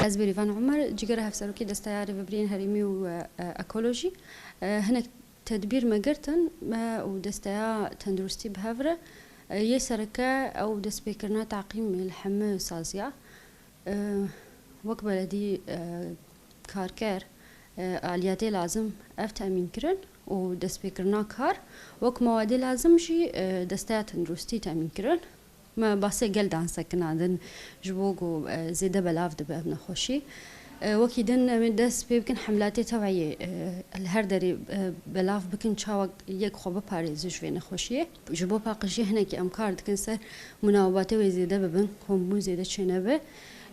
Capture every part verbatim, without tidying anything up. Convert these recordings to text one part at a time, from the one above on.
Ez Bêrîvan Umer, cîgera hevserokê Desteya Rêvebiriyên Herêmî û, e, Ekolojî. E, hinek tedbîr me girtin, me û Desteya Tenduristî bi hev re. E, yê sereke ew destpêkirina teqîmê li hemû saziya. E, wek beledî, e, karker, e, aliyetê lazim ev temîn kirin û destpêkirina kar, wek mewadê lazim jî, e, Desteya Tenduristî temîn kirin. Me basê gel dan sekinandin ji bo ku, e, zêde belav dibe ev nexweşî. E, wekî din em ê dest pê bikin hemlatê teweyê, e, li her derê, e, belav bikin çawa yek xwe biparêze ji vê nexweşiyê. Ji bo paqijiyê hinekî em kar dikin ser munawebatê wê zêde bibin, kombûn zêde çênebe.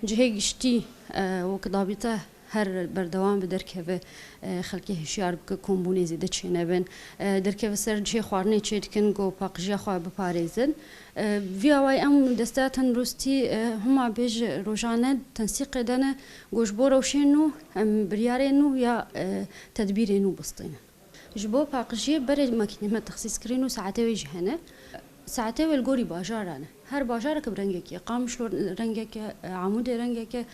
Cihê giştî, e, wek dabîte her berdewam bi derkeve, e, xelkê hişyar bike, kombûnê zêde çênebin. E, derkeve ser cihê xwarinê çêdikin, ku paqijiya xwe biparêzin. E, vî awayî em Desteya Tenduristî, e, hema bêj rojane tensîqê de ne, ku ji bo rewşên nû em biryarên nû ya, e, tedbîrên nû bistînin. Ji bo paqijiyê berê makînê me texsîs kirîn û saetê wê jî hene. Saetê wê li gorî bajara ne. Her bajareke bi rengekê ye. Qamişlo rengeke, e, Amûdê rengeke,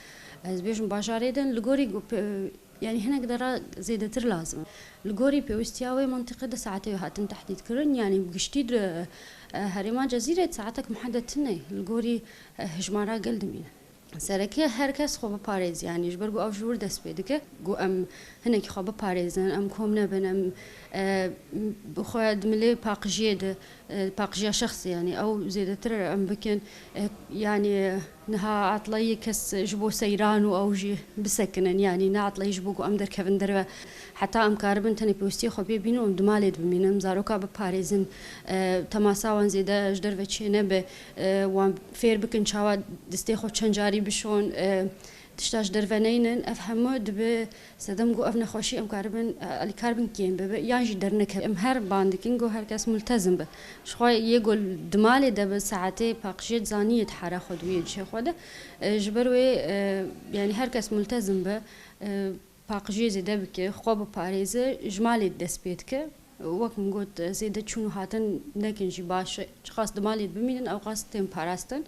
ez bêjim bajarê din, li gorî ku pe-, yanî hinek dera zêdetir lazim e. Li gorî pêwîstiya wê mentiqê de saetê wê hatin tehdîd kirin, yanî bi giştî di, e, herêma Cezîrê saetek muhedet tune ye. Li gorî, e, hejmara gel dimîne. Sereke her kes xwe biparêz, yanî ji ber ku ew ji wir dest pê dike, ku em hinekî xwe biparêzin, em kom nebin, em, e, bi xwe di milê paqijiyê de, e, paqijiya şexsî, yanî ew zêdetir em bikin, e, yanî niha etlayî kes ji bo seyran û ew jî bisekinin, yanî ne etlayî ji bo ku em derkevin derve. Heta em karibin tenê pêwîstiyê xwe pê bînin û em di malê de bimînin, em zaroka biparêzin, e, temasa wan zêde ji derve çênebe, e, wan fêr bikin çawa destê xwe çend carî bişon, e, tişta ji derve neynin. Ev hemû dibe sedem ku ev nexweşî em karibin, e, alîkar bin kêm bibe, yan jî dernekeve. Em her ban dikin ku her kes multezim be. Ji xwe yê ku di malê de be saetê paqijiyê dizanî yê dihera xwe di wî cihê xwe de. E, ji ber wê, e, yanî her kes multezim be, e, paqijiyê zêde bike, xwe biparêze, ji malê dest pê dike. Wek min got, zêde çûn û hatin nekin jî baş e. Çiqas di malê de bimînin, ewqas tên parastin.